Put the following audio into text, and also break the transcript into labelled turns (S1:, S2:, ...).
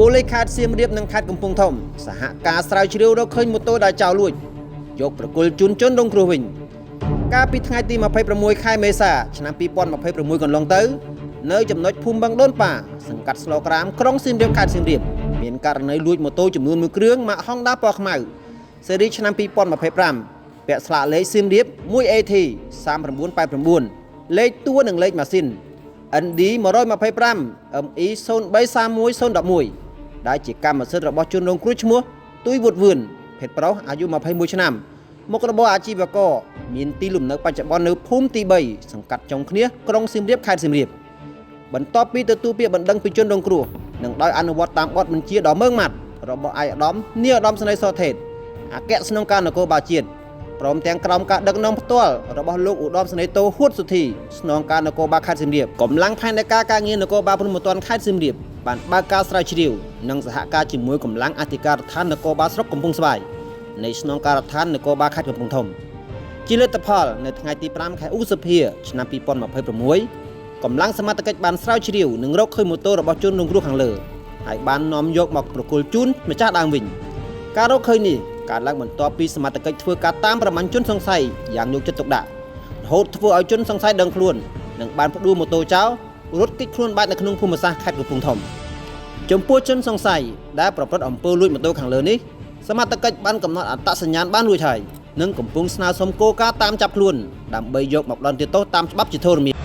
S1: ប៉ូលីសខេត្តសៀមរាបនិងខេត្តកំពង់ធំសហការស្រាវជ្រាវរកឃើញម៉ូតូដែលចោលលួចយកប្រគល់ជូនជនរងគ្រោះវិញកាលពីថ្ងៃទី26ខែមេសាឆ្នាំ2026កន្លងទៅនៅចំណុចភូមិបឹងដូនប៉ាសង្កាត់ស្លក្រាមក្រុងសៀមរាបខេត្តសៀមរាបមានករណីលួចម៉ូតូចំនួនមួយគ្រឿងម៉ាក Honda ពណ៌ខ្មៅស៊េរីឆ្នាំ2025ពាក់ស្លាកលេខសៀមរាប 1AT 3989លេខតួនិងលេខម៉ាស៊ីន ND 125 ME 0331011ដែលជាកម្មសិទ្ធិរបស់ជនរងគ្រោះឈ្មោះទុយវុតវឿនភេទប្រុសអាយុ21ឆ្នាំមុខរបរអាជីវករមានទីលំនៅបច្ចុប្បន្ននៅភូមិទី3សង្កាត់ចុងឃ្នៀសក្រុងសៀមរាបខេត្តសៀមរាបបន្ទាប់ពីទទួលពាក្យបណ្ដឹងពីជនរងគ្រោះនិងដោយអនុវត្តតាមបទបញ្ជាដ៏ម៉ឺងម៉ាត់របស់ឯកឧត្តមនាយឧត្តមសេនីយ៍សថេតអគ្គស្នងការនគរបាលជាតិព្រមទាំងក្រោមការដឹកនាំផ្ទាល់របស់លោកឧត្តមសេនីយ៍តូហួតសុធីស្នងការនគរបាលខេត្តសៀមរាបកម្លាំងផែនការការងារនគរបាលព្រហ្មទណ្ឌខេត្តសៀមរាបបានបើកការស្រាវជ្រាវនិងសហការជាមួយកម្លាំងអធិការដ្ឋាននគរបាលស្រុកកំពង់ស្វាយនៃស្នងការដ្ឋាននគរបាលខេត្តកំពង់ធំជាលទ្ធផលនៅថ្ងៃទី5ខែឧសភាឆ្នាំ2026កម្លាំងសមត្ថកិច្ចបានស្រាវជ្រាវនិងរកឃើញម៉ូតូរបស់ជនរងគ្រោះខាងលើហើយបាននាំយកមកប្រគល់ជូនម្ចាស់ដើមវិញ ការរកឃើញនេះកើតឡើងបន្ទាប់ពីសមត្ថកិច្ចធ្វើការតាមប្រមាញ់ជនសង្ស័យយ៉ាងយកចិត្តទុកដាក់រហូតធ្វើឲ្យជនសង្ស័យដឹងខ្លួននិងបានផ្ដួលម៉ូតូចោលរត់គេចខ្លួនបាត់នៅក្នុងភូមិសាស្ត្រខេត្តកំពង់ធំចំពោះជនសង្ស័យដែលប្រព្រឹត្តអំពើលួចម៉ូតូខាងលើនេះសមត្ថកិច្ចបានកំណត់អត្តសញ្ញាណបានរួចហើយនិងកំពុងស្នើសុំគោលការណ៍តាមចាប់ខ្លួនដើម្បីយកមកផ្ដន្ទាទោសតាមច្បាប់ជាធរមាន។